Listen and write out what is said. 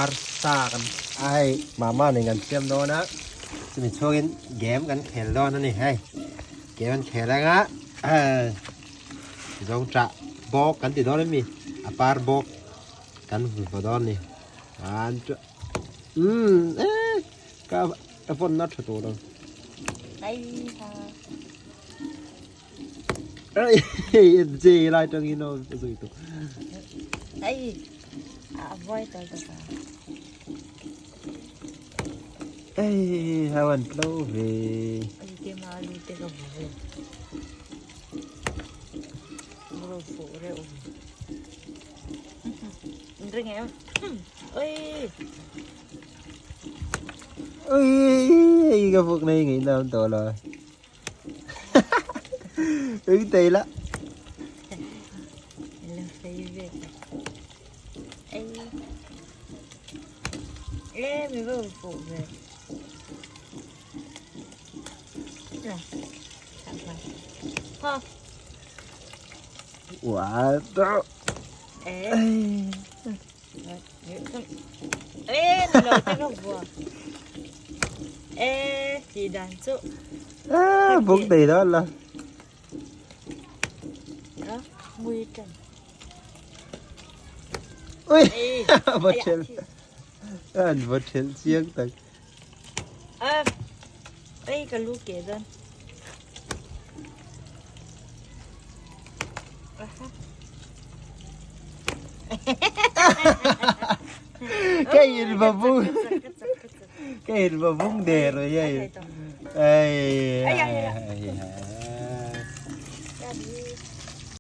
Arsa kan ai mama nen kan siam dawn a chumi chhungin game kan khel dawn a ni hei game an khel anga zawng tah bawk kan ti dawn a mi a par bawk kan vaw dawn a ni an chu umm e ka ka phone na tha tur lo ei je lai tangin a zui tu ei a voi tol ta sa ei hawan tlo ve ei te ma lu te ka bu ve bro fu re u ring em oi ui ka phục này nghĩ nào tổ rồi ứng tì lá Quả đó. Ê. Ê, lo te ka bua. Ê, ti dan chu. À, bốc tì đó là. Đó, mui trần. Ui, bật chel. An bật chel chiang tak. À, ê, ka lu ke dan. Cái gì mà vung cái gì mà vung đề rồi vậy. Ê.